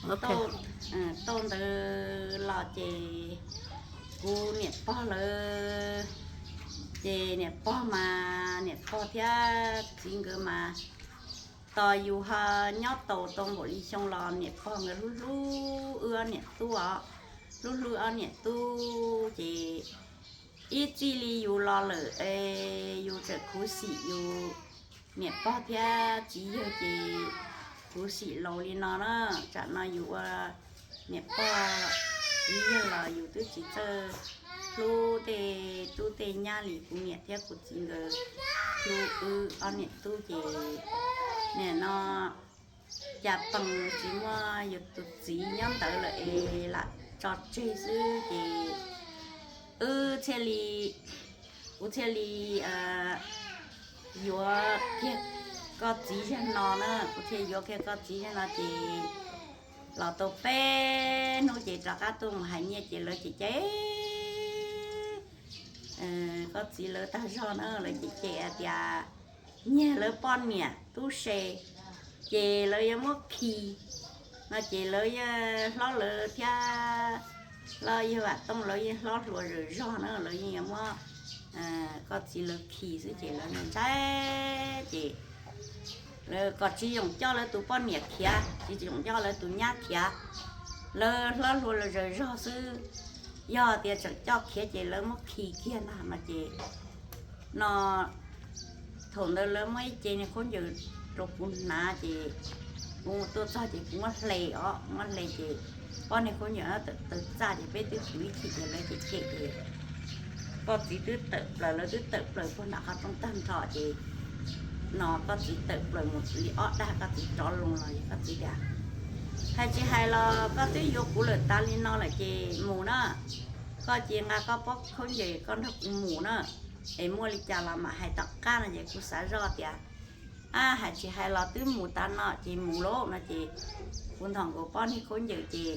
Tau, tau ntawd los ces kuv niam pog lawv, ces niam pog mas niam pog thiab txiv nkawd mas tos yus ho nyob tau tau npaum li xyoo los niam pog nkawd hlub hlub wb ob niam tub os, hlub hlub ob niam tub ces ib txij li yus los lawm es yus tseem khuv xim yus niam pog thiab txiv yawg ces khuv xim laus li no na. Tsam no yus ua niam pog txiv yawg los yus twb tsis txawj hlub tej tub tej nyab li kuv niam thiab kuv txiv nkawd hlub wb ob niam tub ces nim no cas pees tsis muaj yus tus txiv nyob ntawd lawm es lam tso tseg xwb ces wb thiaj li, kuv thiaj li yuav kiag koj txiv zag no na, kuv thiaj yuav kiag koj txiv zag no ces los tau peb hnub ces rov qab tuaj mus hais nyiaj ces lawv cem cem koj txiv lawv tag zog na, lawv cem cem hais tias nyiag lawv poj niam tub se ces lawv yuav muab khi no ces lawv yeej hlob lawv thiab hlob yawg Vam Tooj lawv yeej hlob hluas zog zog na, lawv yeej yuav muab koj txiv lawv khi xwb ces lawv ntshai ces lawv kom tsis yoom coj lawv tus poj niam khiav, tsis yoom coj lawv tus nyab khiav, lawv hlob hluas zog zog xwb, yog tias tseem coj khiav ces lawv muab khi kiag ntag no ces no thaum ntawd lawv muab ib ce niag khaub ncaws rau kuv hnav ces kuv tuaj txog ces kuv muab hle os, muab hle ces ob niag khaub ncaws tawm tawg txaj ces peb twb kwv ib chim ces lawv cem cem ces koj txiv twb tawm plaws, lawv twb tawm plaws puag nram qhov rooj tag nrho ces no koj txiv tawm plaws mus li ob dag koj txiv rov loo los koj txiv tias hais tsis hais los koj twb yuav kuv lawm tas li no lawm ces mus na, koj cia nqa koj pob khaub ncaws koj nrog kuv mus na, es muaj li cas los mam hais tom qab no ces kuv xav zoj tias ab hais tsis hais los twb mus tas no ces mus lauj no ces kuv nthos nkaus pob niag khaub ncaws ces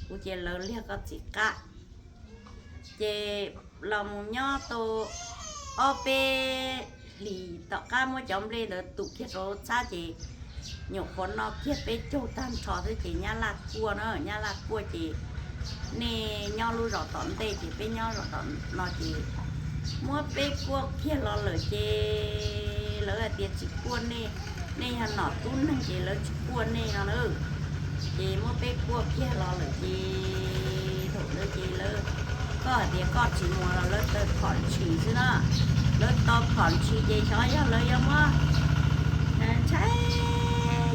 kuv cia lawv liag koj txiv qab ces los mus nyob tau ob peb hlis tom qab muab cov nplej ntawd tum kiag rau txhab ces nyuam qhuav no kiag peb caug tag nrho xwb ces nyab laj kuaj na, nyab laj kuaj ces nej nyob lub zos tom ntej ces peb nyob zos tom no ces muab peb kuaj kiag los lawm ces lawv hais tias tsis kuaj nej, nej yog nom tub neeg ces lawv tsis kuaj nej no na. Ces muab peb kuaj kiag los lawm ces thaum ntawd ces lawv, koj hais tias koj tsis mus los lawv taw phom ntshis xwb na. Lawv taw phom ntshis ces xyov yog lawv yuav muab ntshai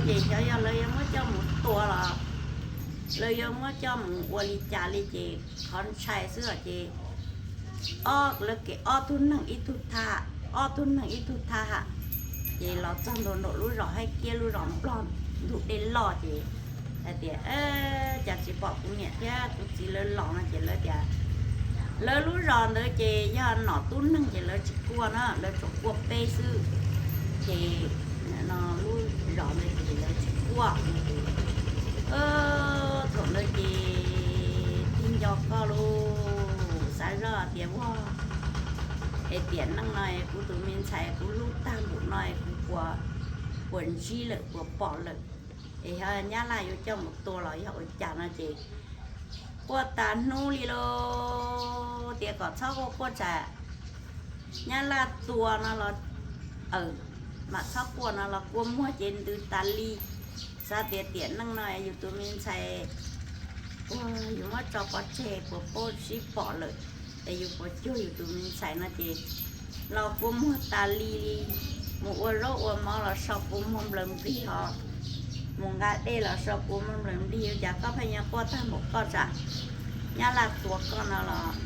ces xyov yog lawv yuav muab coj mus tua los lawv yuav muab coj mus ua li cas li ces qhov ntshai xwb os ces ob lawv kev ob tug neeg ib tug thaj, ob tug neeg ib tug thaj ha ces los txog ntua nraum lub zos Haib Kiab lub zos Nplog ntug dej loj ces hais tias cas tsis pom kuv niam thiab kuv txiv lawv los no ces lawv tias lawv lub zos ntawd ces yog nom tub neeg ces lawv tsis kuaj na, lawv tsuas kuaj peb xwb ces no lub zos ntawd ces lawv tsis kuaj no ces thaum ntawd ces tig nco koj lauj, xav zoj tias ua es tiam neej no kuv tus me ntxhais kuv hlub tag npaum no es kuv puas, puas ntsib lawm puas pom lawm es yog nyab laj yuav coj mus tua los yog ua cas no ces quaj tas hnub li lauj, tias kom txhob quaj quaj tsam nyab laj tua no los, mam txhob quaj no los kua muag ces ntws tas li. Xav tias tiam neej no yus tus me ntxhais ua yus muab tso pov tseg puas paub sib pom lawm es yus puas cuag yus tus me ntxhais no ces los kua muag tas li li. Mus ua zaub ua mov los so kua muag nplawm nplig hos, mus nqa dej los so kua muag nplawm nplig, ua cas koj pheej yuav quaj tag npaum koj tsam nyab laj tua koj no los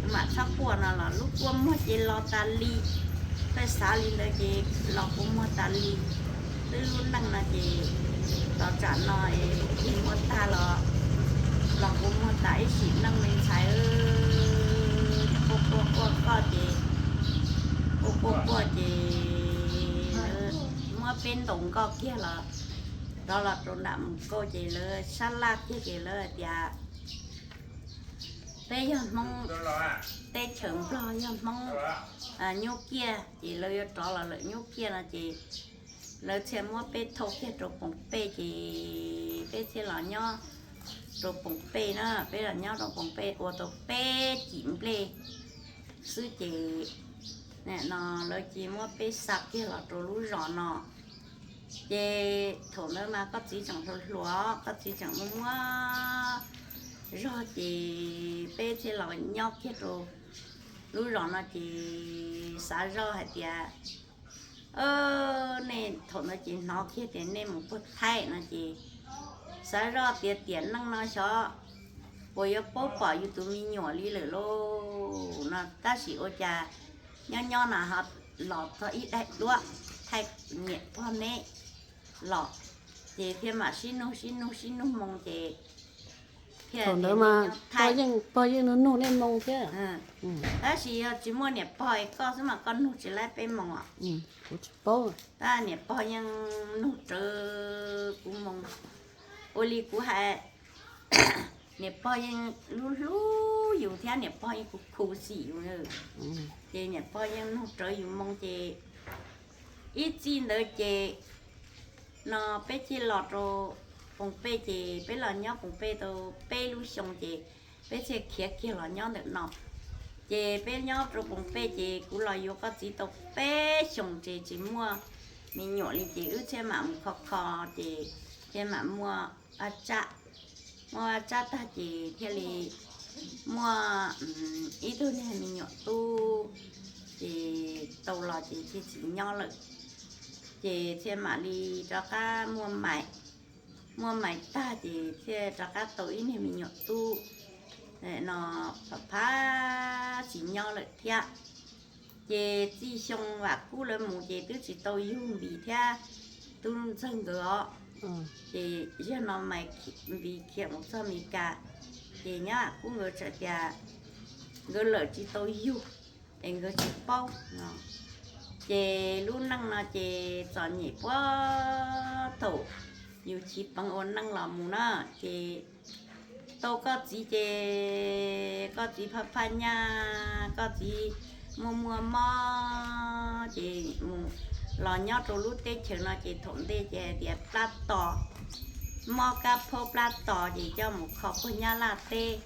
kuv mam txhob quaj no los lub kua muag ces los tas li. Pheej xav li ntawd ces los kua muag tas li. Twb lub neej no ces los tsam no es tig muag tag los, los kua muag tas ib sim neej me ntxhais. Quaj quaj quaj koj ces, quaj quaj quaj ces muab peb ntaus nkoj kiag los rov los rau nram mus kauj ces lawv sab laj kiag ces lawv hais tias peb yog Hmoob, teb chaws Nplog yog Hmoob nyub kiaj ces lawv yuav rov los lawm nyub kiaj no ces lawv thiaj muab peb thauj kiag rau poom pej ces peb thiaj los nyob rau Poos Pej na, peb los nyob rau Poos Pej ua tau peb cim nplej xwb ces, nim no lawv cia muab peb xa kiag los rau lub zos no. Ces thaum ntawd mas koj txiv tseem hluas hluas, koj txiv tseem muaj muaj zog ces peb thiaj los nyob kiag rau lub zos no ces xav zoj hais tias, nej thaum ntawd ces hnov kiag tias nej mus puag Thaib no ces xav zoj tias tiam neej no xyov puas yuav paub pom yus tus me nyuam li lawm lauj no, tab sis ua cas nyob nyob no ho los txog ib daim duab Thaib niam pog neb los, ces thiaj mam sib nug sib nug sib nug moo ces thiaj tias, pog yeej nug nug nej moo thiab. Tab sis yog tsis muaj niam pog es koj xwb mas koj nug tsis laib peb moo os. Kuv tsis paub. Tab niam pog yeej nug rawv kuv moo, ua li kuv hais, niam pog yeej hlub hlub yus thiab niam pog yeej khu khu xim yus. Ces niam pog yeej nug rawv yus moo ces ib txij ntawd ces no peb thiaj los rau Poos Pej ces peb los nyob Poos Pej tau peb lub xyoo ces peb thiaj khiav kiag los nyob ntawm no. Ces peb nyob rau Poos Pej ces kuv los yuav koj txiv tau peb xyoos ces tsis muaj me nyuam li ces wb thiaj mam mus kho kho ces thiaj mam muaj vaj tsab. Muaj vaj tsab tag ces thiaj li muaj ib tug niag me nyuam tub ces tau los ces thiaj tsis nyob lawm. Ces thiaj mam li rov qab muaj mais, muaj mais tag ces thiaj rov qab tau ib niag me nyuam tub no, pham phab tsis nyob lawm thiab. Ces txij xyoo Vam Kub lawv mus ces twb tsis tau yug Npis thiab Tub Ntxawg nkawd os. Ces yog no mas Npis khiav mus txog Mes Kas, ces nyab Vam Kub nkawd txawm tias nkawd lawm tsis tau yug es nkawd tsis paub no. Ces lub neej no ces txom nyem puag thaum yus chiv peev ua neej los mus na, ces tau koj txiv ces koj txiv phaj phaj nyaj, koj txiv muaj muaj mob ces mus los nyob rau lub teb chaws no ces thaum ntej ces hais tias plab tos, mob kab phaub plab tos ces coj mus kho puag Nyab Laj teb.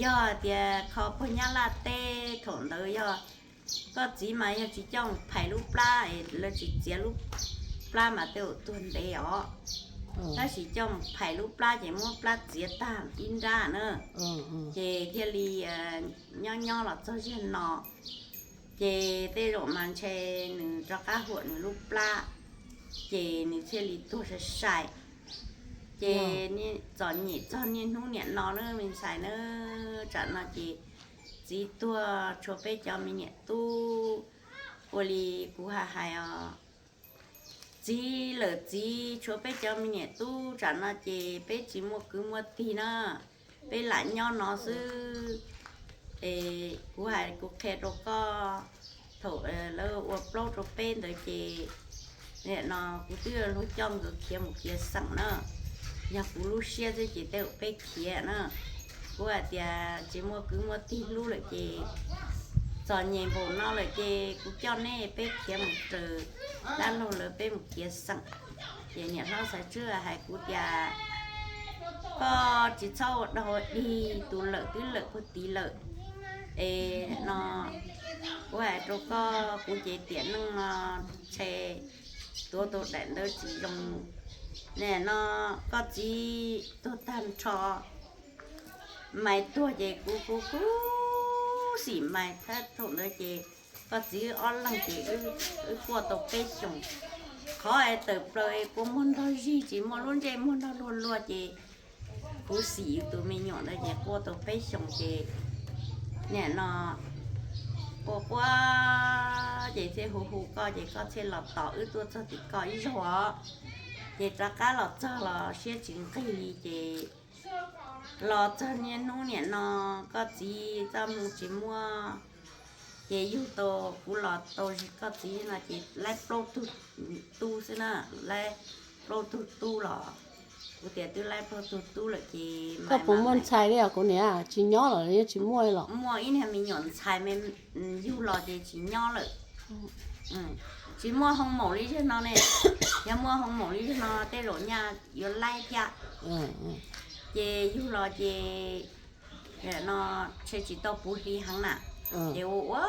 Yog hais tias kho puag Nyab Laj teb thaum ntawd yog koj txiv mas yog tsis coj mus phais lub plab es lawv tsis txiav lub plab mas tej zaum tuag ntev os. Tab sis coj mus phais lub plab ces muab plab txiav tag ib nrab na, ces thiaj li nyob nyob los txog ziag no, ces tej zaum mas ntshe nws rov qab huam nws lub plab, ces nws thiaj li tuag sai sai. Ces txom nyem txog niaj hnub niam no na me ntxhais na, tsam no ces txiv tuag tshuav peb cov me niam tub, ua li kuv hais hais os, txiv lawm txiv tshuav peb cov me niam tub tsam no ces peb tsis muaj kwv muaj tij na, peb lam nyob no xwb. Es kuv hais kuv qhia rau koj, thaum lawv ua plaub rau peb ntawd ces nim no kuv twb luag coj nkawd khiav mus kiav xeem na, yog kuv lub siab xwb ces tej zaum peb khiav na. Kuv hais tias tsis muaj kwv muaj tij hlub lawm ces txom nyem npaum no lawm ces kuv coj nej peb khiav mus raws dab laug lawv peb mus kiav xeem. Ces niam hlob Xaiv Tswb hais kuv tias koj tsis txhob ua dog ua dig, tus lawm twb lawm puag tid lawm. Es no kuv hais rau koj, kuv ces tiam neej no ntshe tuav tau daim ntawv tsis zoo. Nim no koj txiv tuag tag nrho, Maiv tuag ces kuv kuv kuv xim Maiv thiab, thaum ntawd ces koj txiv wb ob leeg ces wb quaj tau peb xyoos. Qhov es tawm plaws es kua muag nrog zig tsis muaj lub ntsej muag nrog luag luag ces kuv xim yus tus me nyuam ntawd ces quaj tau peb xyoos ces nim no quaj quaj ces thiaj hu hu koj ces koj thiaj los tos wb tuaj txog tim koj ib zaug os. Ces rov qab los txog los siab tsis nqig li ces los txog niaj hnub nim no koj txiv txoj hmoo tsis muaj, ces yug tau kuv los tau koj txiv no ces laib plaub tug tub xwb na, laib plaub tug tub los. Kuv tias twb laib plaub tug tub lawm ces koj puas muaj ntxhais li os kuv niam? Tsis nyob los yeej tsis muaj li los? Muaj ib niag me nyuam ntxhais me, yug los ces tsis nyob lawm. Tsis muaj hoo maum li zaum no ne, yog muaj hoo maum li zaum no tej zaum nyaj yuav laib thiab. Ces yug los ces no ntshe tsis tau puv hli heev na, ces ua ua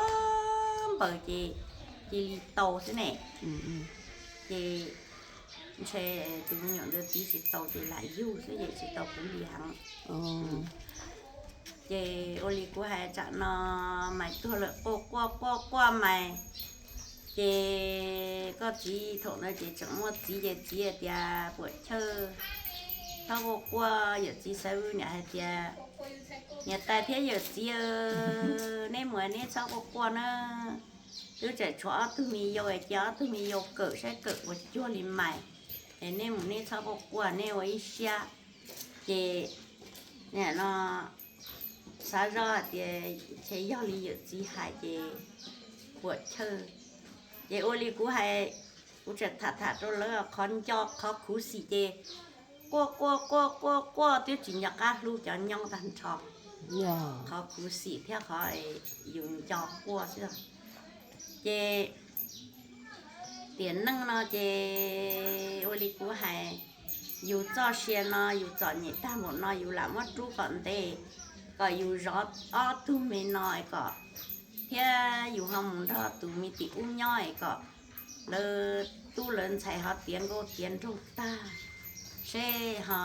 npaws ces cia li tau xwb ne. Ces ntshe tus me nyuam ntawd txiv tsis tau ces lam yug xwb ces tsis tau puv hli heev. Ces ua li kuv hais tsam no, mais tuag lawm quaj quaj quaj quaj mais, ces koj txiv thaum ntawd ces tseem muaj txiv ces txiv hais tias puam chawj, txhob quaj quaj, yawm txiv xav niam hais tias, niam tais thiab yawm txiv, neb mus neb txhob quaj quaj na, twb tseem tshuav ob tug me yau es cia ob tug me yau kawm saib kawm ua cuag li mais, es neb mus neb txhob quaj quaj, neb ua ib siab. Ces no xav zoj hais tias ces yog li yawm txiv hais ces puam chawj. Ces ua li kuv hais, kuv tseem tham tham rau lawv qhov nco qhov khuv xim ces quaj quaj quaj quaj quaj twb tsis nco qab hlub cov nyob tag nrho. Qhov khuv xim thiab qhov yus nco quaj xwb. Ces tiam neej no ces ua li kuv hais, yus txoj sia no yus txom nyem tag npaum no yus lam muab rub kom ntev, kom yus zov ob tug me no es kom, thiab yus ho mus nrog tus me tim ub nyob es kom lawv tub lawv ntxhais ho tiav nkauj tiav nraug tag, seb ho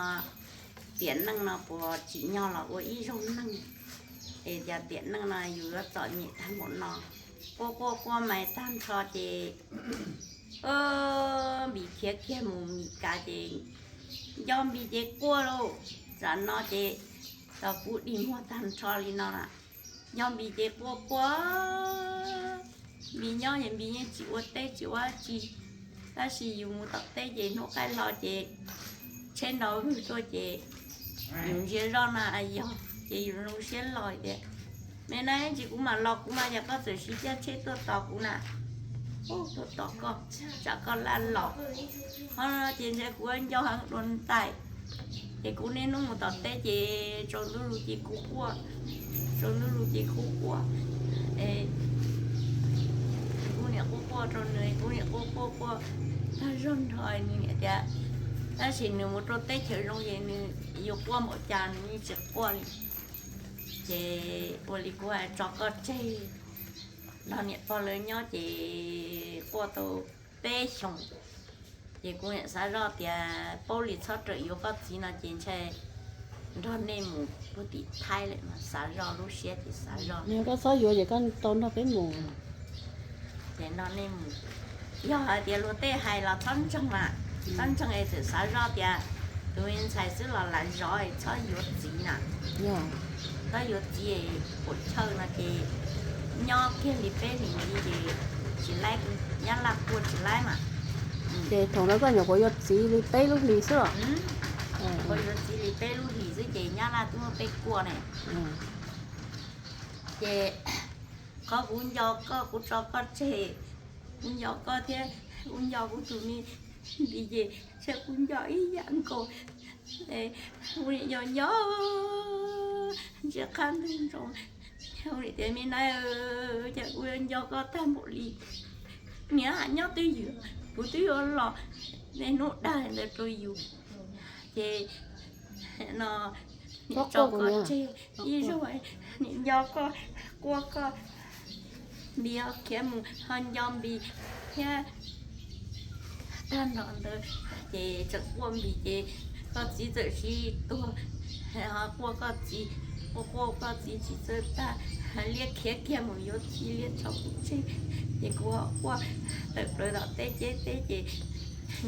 tiam neej no puas tsim nyog los ua ib zaug neeg. Es cas tiam neej no yus yuav txom nyem tag npaum no. Quaj quaj quaj mais tag nrho ces Npis khiav kiag mus Mis Kas ces nco Npis ces quaj lauj. Tam no ces tau kuv dig muag tag nrho li no lawm. Nco Npis ces quaj quaj. Npis nyob es Npis yeej tsis ua teb tsis ua dab tsi, tab sis yus mus tom teb ces hnub qaij hlo ces tsheb nrov vwg tuaj ces yus ntsia zoj na yog ces yus zoo siab loj tias, me na, ib ntsis kuv mam los kuv mas yog koj txawm siv caij tsheb tuaj tos kuv na. Tuaj tos koj, tsam koj laj los. Ho ces ntshe kuv nco heev dua ntais. Ces kuv niaj hnub mus tom teb ces tsaus ntuj lug ces kuv quaj, tsaus ntuj lug ces kuv quaj. Kuv niam quaj quaj rau nws, kuv niam quaj quaj quaj tag zog nrho nws niam tias, tab sis nws mus rau teb chaws zoo ces nws yuav quaj npaum cas nws yeej tsis quaj li. Ces ua li kuv hais tso koj tseg nrog niam pog lawv nyob ces quaj tau peb xyoos. Ces kuv niam xav zoj tias paub li txhob rawm yuav koj txiv no ces ntshe nrog nej mus puag tim Thaib lawm no, xav zoj lub siab ces xav zoj. Koj txhob yuav ces koj tau nrog peb mus. Ces nrog nej mus, yog hais tias luag tej hais los txhob ntseeg mas, txhob ntseeg es txawm xav zoj tias tus me ntxhais xwb los lam zov es txhob yuav txiv na. Txhob yuav txiv, puam chawj no ces nyob kiag li peb hlis ntxiv ces tsis laib, Nyab Laj kuaj tsis laib mas. Ces thaum ntawd koj nyuam qhuav yuav txiv li peb lub hlis xwb los? Kuv yuav txiv li peb lub hlis xwb ces Nyab Laj twb muab peb kuaj ne. Ces qhov kuv nco koj, kuv tso koj tseg, kuv nco koj thiab kuv nco kuv tus me Npis ces ntshe kuv nco ib yam nkaus. Kuv niam yog nco ntsia qab ntug ntsoov, kuv niam tias me na, cas kuv yuav nco koj tag npaum li. Niam, nyob twj ywm, kuv twb yuav los, niaj hnub dag ntawd rau yus. Ces no, niam tso koj tseg ib zaug, niam nco koj, quaj koj, Npis ho khiav mus ho nco Npis thiab. Tag nrho ntawd ces tseem quaj Npis ces koj txiv txawm siv tuag, ho quaj koj txiv, quaj quaj koj txiv tsis txawj tag, liab khiav kiag mus yuav txiv, liab tso kuv tseg. Ces kuv ho quaj tawm plaws tom teb ceb teb ces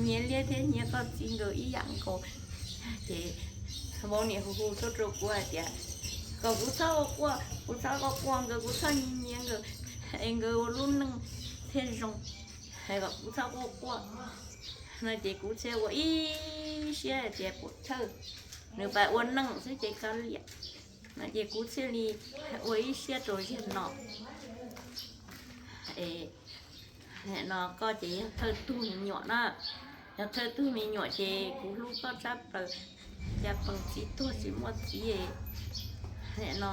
nyias liab thiab nyias koj txiv nkawd ib yam nkaus. Ces vauv niam hu hu tuaj rau kuv hais tias kom kuv txhob ua quaj, kuv txhob quaj quaj nkawd, kuv txhob nyiav nyiav nkawd, es nkawd ua lub neej thiaj zoo, es kom kuv txhob quaj quaj no. Ces kuv thiaj ua ib siab hais tias puam chawj, nws pab ua neej xwb ces kav liam no. Ces kuv thiaj li ua ib siab rau ziag no. No koj ces yog thawj tug me nyuam na, yog thawj tug me nyuam ces kuv hlub koj tshaj plaws. Cas pees txiv tuag tsis muaj txiv no,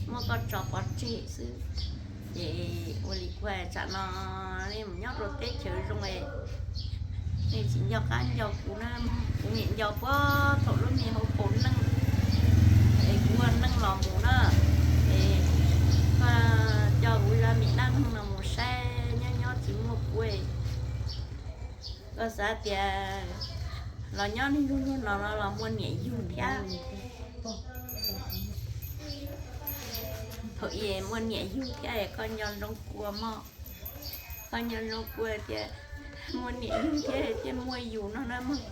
muab koj tso pov tseg xwb. Ces ua li kuv hais, tsam no nej mus nyob rau teb chaws zoo es nej tsis nco qab nco kuv na. Kuv niam nco puag thaum lub me hauv paus neej es kuv ua neej los mus na, es koj coj kuv zaj me dab neeg no mus saib, nyob nyob tsis muaj kuv. Koj xav tias los nyob niaj hnub no no los muaj niam yug thiab. Thaum ub muaj niam yug thiab, koj nco ntsoov kuv mog. Koj nco ntsoov kuv tias muaj niam yug thiab thiaj muaj yus no na mog.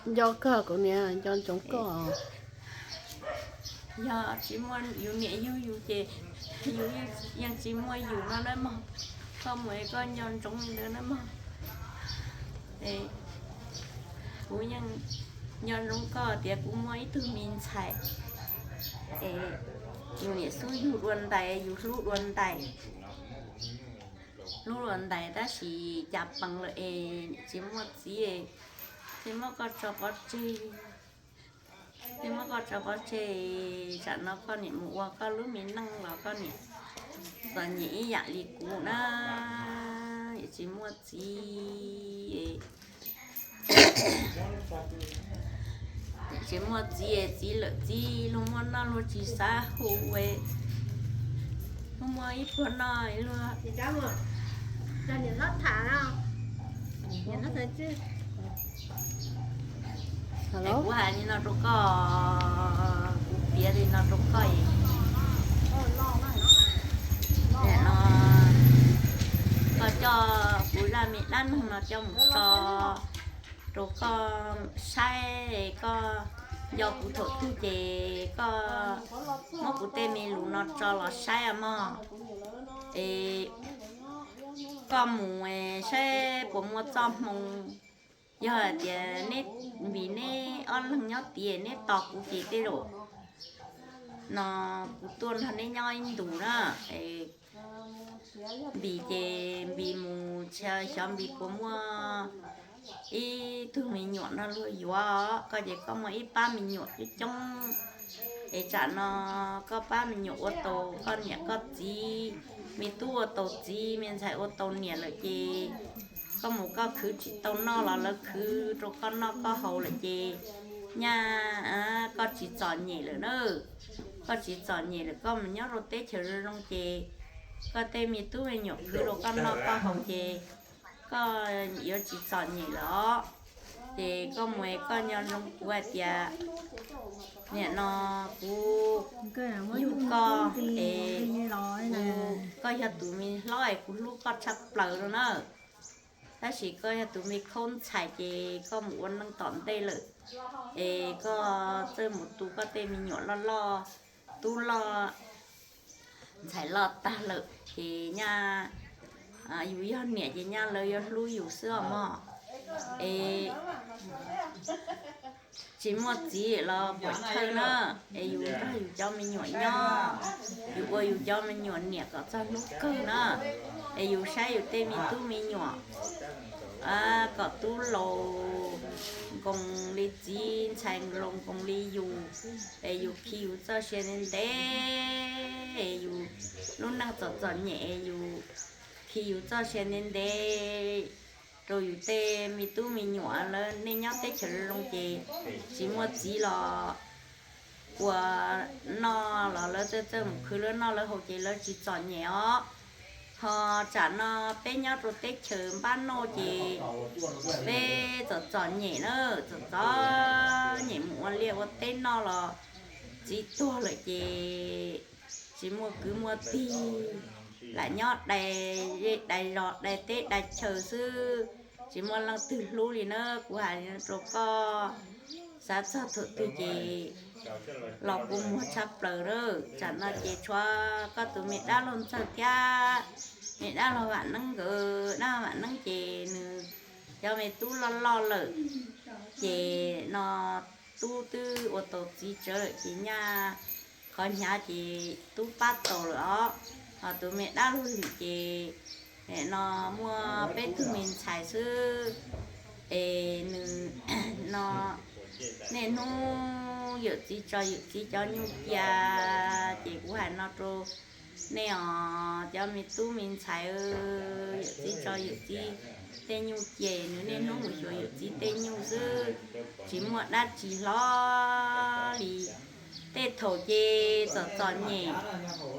Nco kawg kuv niam, nco ntsoov koj. Yog tsis muaj yus niam yug yus ces yus yeej tsis muaj yus no na mog. Koj mus es koj nco ntsoov li ntawd na mog. Kuv yeej nco ntsoov koj tias kuv muaj ib tug me ntxhais es yus niam xub yug dua ntais, yus hlub dua ntais, hlub dua ntais tab sis cas pees lawm es tsis muaj txiv, thiaj muab koj tso pov tseg. Thiaj muab koj tso pov tseg, tsam no koj niam mus ua koj lub me neej los koj niam txom nyem ib yam li kuv na, tsis muaj txiv. Tsis muaj txiv, txiv lawm txiv luag muaj noj luag tsis xav hu, luag muaj ib pluag noj luag. Kuv hais li no rau koj, kuv piav li no rau koj, no koj coj kuv zaj me dab neeg no coj mus tso rau koj saib, koj nco kuv thaum twg ces koj muab kuv tej me lus no tso los saib mog. Es koj mus saib puas muaj txoj hmoo. Yog hais tias neb, vim neb ob leeg nyob tid neb tos kuv ces tej zaum no kuv tuaj nrog neb nyob ib ntus na. Npis ces Npis mus xyov Npis puas muaj ib tug me nyuam nrog luag yuav, koj ces koj muaj ib pab me nyuam coob coob. Es tsam no koj pab me nyuam ua tau koj niam koj txiv, me tub ua tau txiv, me ntxhais ua tau niam lawm ces koj mus koj khwv tsis tau noj los lawv khwv rau koj noj koj haus lawm ces nyaj koj tsis txom nyem lawm na. Koj tsis txom nyem lawm, koj mus nyob rau teb chaws zoo zoo ces koj tej me tub me nyuam khwv rau koj noj koj haus ces koj yuav tsis txom nyem lawm os. Ces koj mus es koj nco ntsoov kuv hais tias nim no kuv yug koj es koj yog tus me hlob es kuv hlub koj tshaj plaws no na. Tab sis koj yog tus me khaub ntxhais ces koj mus ua neej tom ntej lawm, es koj txawj mus tu koj tej me nyuam loj loj, tub loj ntxhais loj tag lawm ces nyaj yus yog niam ces nyaj lawv yuav hlub yus xwb os mog. Es tsis muaj txiv los puas chawj na, es yus nrog yus cov me nyuam nyob, yus ua yus cov me nyuam niam kom txog hnub kawg na. Es yus saib yus tej me tub me nyuam kom tub laus nkoos li txiv, ntxhais laus nkoos li yus, es yus khi yus txoj sia ntev ntev, es yus lub neej txom txom nyem es yus khi yus txoj sia ntev ntev rau yus tej me tub me nyuam. Lawv nej nyob teb chaws zoo ces tsis muaj txiv los ua noj los lawv txawj txawj mus khwv lawv noj lawv haus ces lawv tsis txom nyem os. Ho tsam no peb nyob rau teb chaws npab noj ces peb txom txom nyem na, txom txom nyem mus ua liaj ua teb noj los txiv tuag lawm ces tsis muaj kwv muaj tij, lam nyob dai zej dai zos dai teb dai chaw xwb, tsis muaj leej twg hlub li na. Kuv hais li no rau koj, xav txog thaum twg ces los kua muag tshaj plaws na. Tsam no ces tshuav koj tus me dab laug ntxawg thiab me dab laug Vam Neeb nkawd, dab laug Vam Neeb ces nws cov me tub loj loj lawm, ces no tub twb ua tau txiv tsawv lawm ces nyaj qhov hnyav ces tub pab tau lawm os. Ho tus me dab laug Lwm ces no muaj peb tug me ntxhais xwb, es nws no niaj hnub yawm txiv tso yawm txiv cov nyuj cia, ces kuv hais no rau Nej os cov me tub me ntxhais, yawm txiv tso yawm txiv tej nyuj ces nws niaj hnub mus xyuas yawm txiv tej nyuj xwb, tsis muaj dab tsi hlob li. Tej thaum ces txom txom nyem,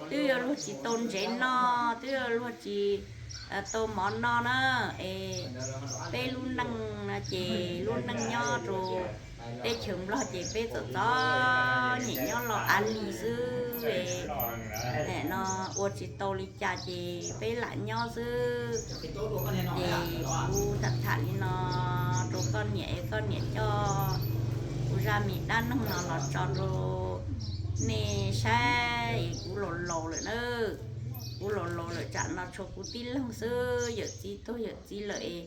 twb yuav luag tsis tau ntsev noj, twb yuav luag tsis tau mov noj na, es peb lub neej no ces lub neej nyob rau teb chaws Nplog ces peb txom txom nyem nyob los av lis xwb. No ua tsis tau li cas ces peb lam nyob xwb. Ces kuv tham tham li no rau koj niam es koj niam coj kuv zaj me dab neeg no los tso rau nej saib es kuv laus laus lawm na. Kuv laus laus lawm tsam no tshuav kuv tib leeg xwb, yawm txiv tuag yawm txiv lawm es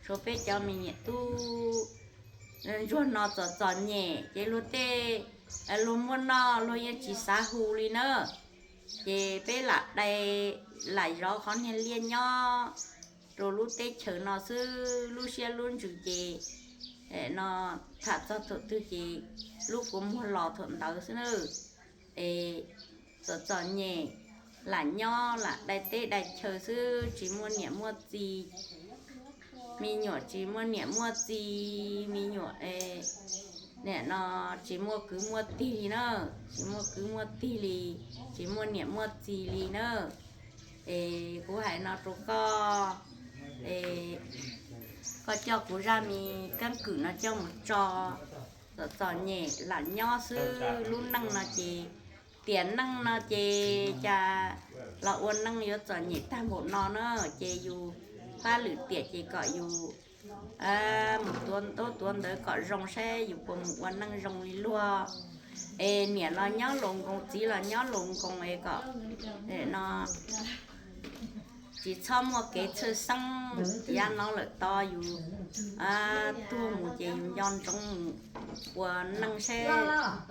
tshuav peb cov me niam tub ntsuag no txom txom nyem ces luag tej, luag muaj noj luag yeej tsis xav hu li na. Ces peb lam dai, lam zov qhov niag liaj nyob rau lub teb chaws no xwb, lub siab lub ntsws ces no tham txog thaum twg ces lub kua muag los thaum ntawd xwb na. Es txom txom nyem, lam nyob lam dai teb dai chaw xwb, tsis muaj niam muaj txiv. Me nyuam tsis muaj niam muaj txiv, me nyuam nim no tsis muaj kwv muaj tij li na, tsis muaj kwv muaj tij li, tsis muaj niam muaj txiv li na. Es kuv hais no rau koj, es koj coj kuv zaj me keeb kwm no coj mus tso. Txom txom nyem lam nyob xwb, lub neej no ces, tiam neej no ces cas los ua neej yuav txom nyem tag npaum no na. Ces yus fab lwm tiam ces kom yus mus tuav ntaub tuav ntawv kom zoo saib yus puas mus ua neej zoo li luag. Es niam los nyob laus nkoos, txiv los nyob laus nkoos es kom no tsis txhob muaj kev txhawj xeeb. Yav no lawm tod yus tuag mus ces yus nco ntsoov mus ua neej saib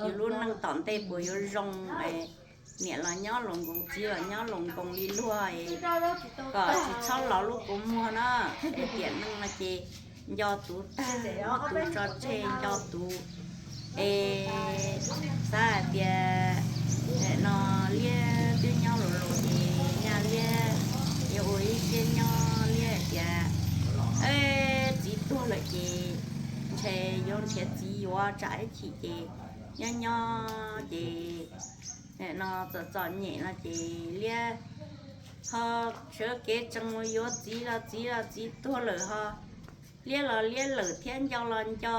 yus lub neej tom ntej puas yuav zoo. Niam los nyob laus nkoos, txiv los nyob laus nkoos li luag es kom tsis txhob los lub kua muag na. Es tiam neej no ces nco tus tag, muab tus tso tseg nco tus. Es xav hais tias no liab twb nyob laus laus ces nyaj liab yuav ua ib siab nyob, liab hais tias txiv tuag lawm ces ntshe yuav nrhiav txiv yuav tsam ib chim ces nyob nyob ces no txom txom nyem no ces liab ho sawv kev tsees mus yuav txiv los txiv los txiv tuag lawm ho liab los liab lawm thiab nco los nco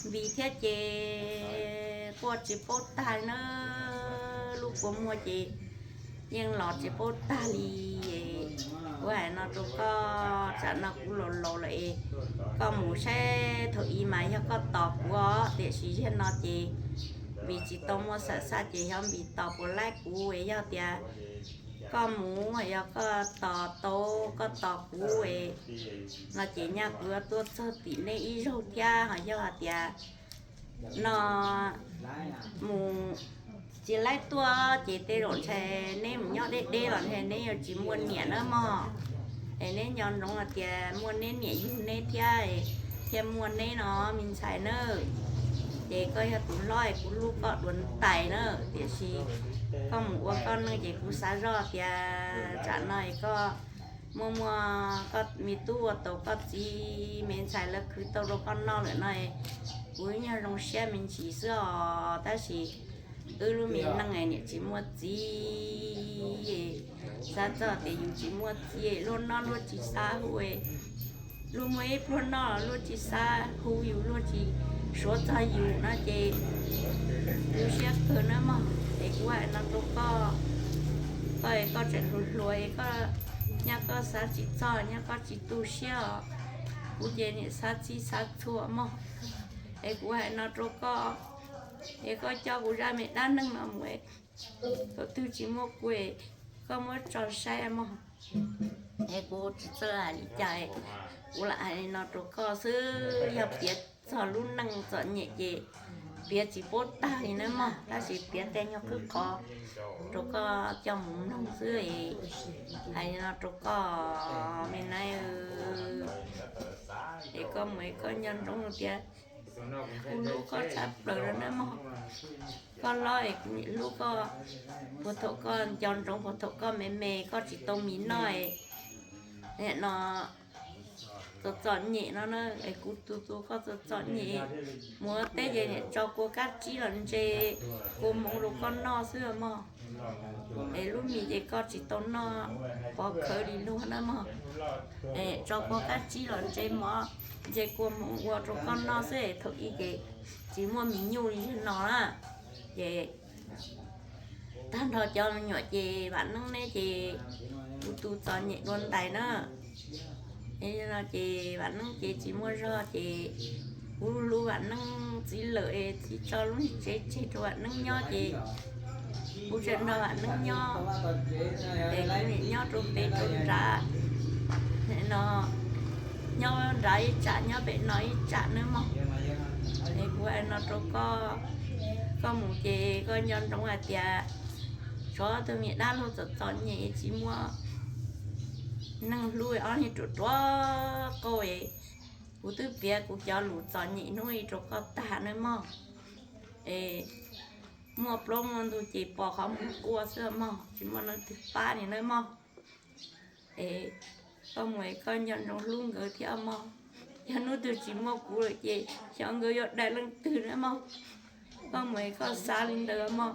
npis thiab ces quaj tsis paub tag na. Lub kua muag ces yeej los tsis paub tag li. Kuv hais no rau koj, tsam no kuv laus laus lawm es koj mus saib thaum ub mas yog koj tos kuv os, tiam sis ziag no ces npis tsis tau muaj xam xaj ces xyov npis tos puas laib kuv es yog tias koj mus yog koj tos tau, koj tos kuv es no ces nyaj kuv yuav tuaj txog tim neb ib zaug thiab. Ho yog hais tias no mus tsis laib tuaj ces tej zaum ntshe neb mus nyob deb deb los ntshe neb yuav tsis muaj niam na mog. Es neb nco ntsoov hais tias muaj neb niam yug neb thiab, thiaj muaj neb no me ntxhais nawb. Ces koj yog tus hlob es kuv hlub koj dua ntais na, tiam sis koj mus ua koj neej ces kuv xav zoj tias tsam no es koj muaj muaj koj me tub ua tau koj txiv me ntxhais lawv khwv tau rau koj noj lawm no, kuv nyuag zoo siab me ntsis xwb os. Tab sis wb lub me neej niam tsis muaj txiv, xav txog tias yus tsis muaj txiv, luag noj luag tsis xav hu, luag muaj ib pluag noj los luag tsis xav hu yus, luag tsis suav txog yus no ces tu siab kawg na mog. Es kuv hais no rau koj, koj es koj tseem hluas hluas es koj, nyaj koj xav tsis txog, nyaj koj tsis tu siab os. Kuv ces niam xav txij xav txhua mog. Es kuv hais no rau koj, es koj coj kuv zaj me dab neeg no mus, thaum twg tsis muaj kuv, koj muab tso saib mog. Es kuv tsis txawj hais li cas, kuv lam hais li no rau koj xwb. Yog piav txog lub neej txom nyem ces piav tsis paub tag li na mog, tab sis piav tej nyuag qwb qhov rau koj coj mus mloog xwb. Hais li no rau koj me na, es koj mus es koj nco ntsoov tias Kuv hlub koj tshaj plaws no nawb mog. Koj hlob es kuv nim hlub koj, puag thaum koj nco ntsoov, puag thaum koj me me koj tsis tau mis noj es, nim no txom txom nyem no na, es kuv tu tu koj txom txom nyem. Mus ua teb ces nim tso kua kab tsib los ntse kua hmoov rau koj noj xwb mog. Es lub mis ces koj tsis tau noj pov khawv li luag na mog. Es tso kua kab tsib los ntse mov, ntse kua hmoov ua rau koj noj xwb es thaum ub ces tsis muaj mis nyuj li no na. Ces tag nrho cov me nyuam ces Vam Neeb neb ces kuv tus txom nyem dua ntais na. No ces Vam Neeb ces tsis muaj zog ces kuv hlub Vam Neeb txiv lawm es txiv tso lub tsev tseg rau Vam Neeb nyob ces kuv tseem nrog Vam Neeb nyob, es kuv nim nyob rau pem rau nrad no, nyob nrad ib tsam nyob pem no ib tsam nawb mog. Es kuv hais no rau koj, koj mus ces koj nco ntsoov hais tias tsov tus niam dab laug txom txom nyem tsis muaj neeg hlub, ob niag ruam ruam qauj es kuv twb piav kuv cov lus txom nyem hnub ib rau koj tag nawb mog. Es muaj plaub muaj ntug ces pom qhov muag quaj xwb mog, tsis muaj leej twg pab li nawb mog. Es koj mus es koj nco ntsoov hlub nkawd thiab mog. Yog hnub twg tsis muaj kuv lawm ces xyov nkawd yuav dai leej twg na mog. Koj mus es koj xav li ntawd mog.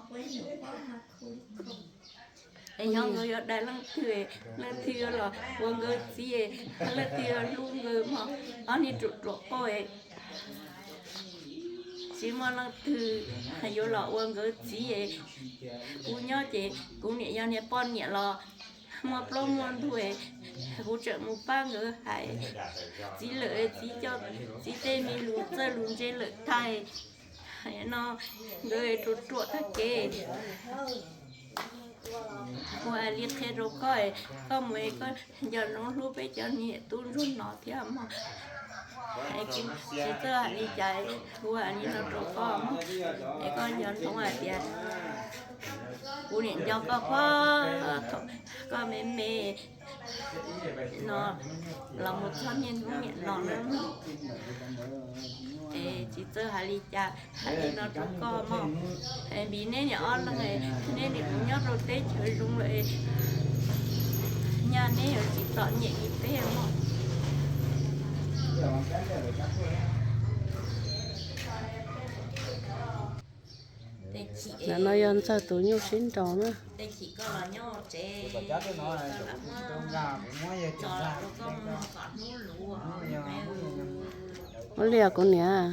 Es yog nkawd yuav dai leej twg, leej twg yuav los ua nkawd txiv, leej twg yuav hlub nkawd mog. Ob niag ruam ruam qauj es tsis muaj leej twg yuav los ua nkawd txiv es kuv nyob ces kuv niam yog niag poj niam los muaj plaub muaj ntug es kuv tseem mus pab nkawd hais txiv lawm, txiv coj txiv tej me lus txawj lus ntse lawm tag no, nkawd ruam ruam tag kev. Kuv hais li qhia rau koj, koj mus es koj nco ntsoov hlub peb cov niam tub ntsuag no thiab mog. Es kuv tsis txawj hais li cas, kuv hais li no rau koj mog, es koj nco ntsoov hais tias kuv niam nco koj puag thaum koj me me no los mus txog niaj hnub niam no na. Es tsis txawj hais li cas, hais li no rau koj mog. Vim neb niam ob leeg, neb niam kuv nyob rau teb chaws zoo lawm, nyaj neb yuav tsis txom nyem li peb mog. Ntawm no yog Ntxawg tus nyuj sib nraus na. Ua li os kuv niam.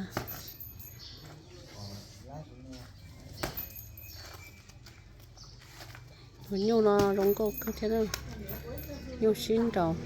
Tus nyuj no zoo nkauj kawg thiab na. Nyuj sib nraus.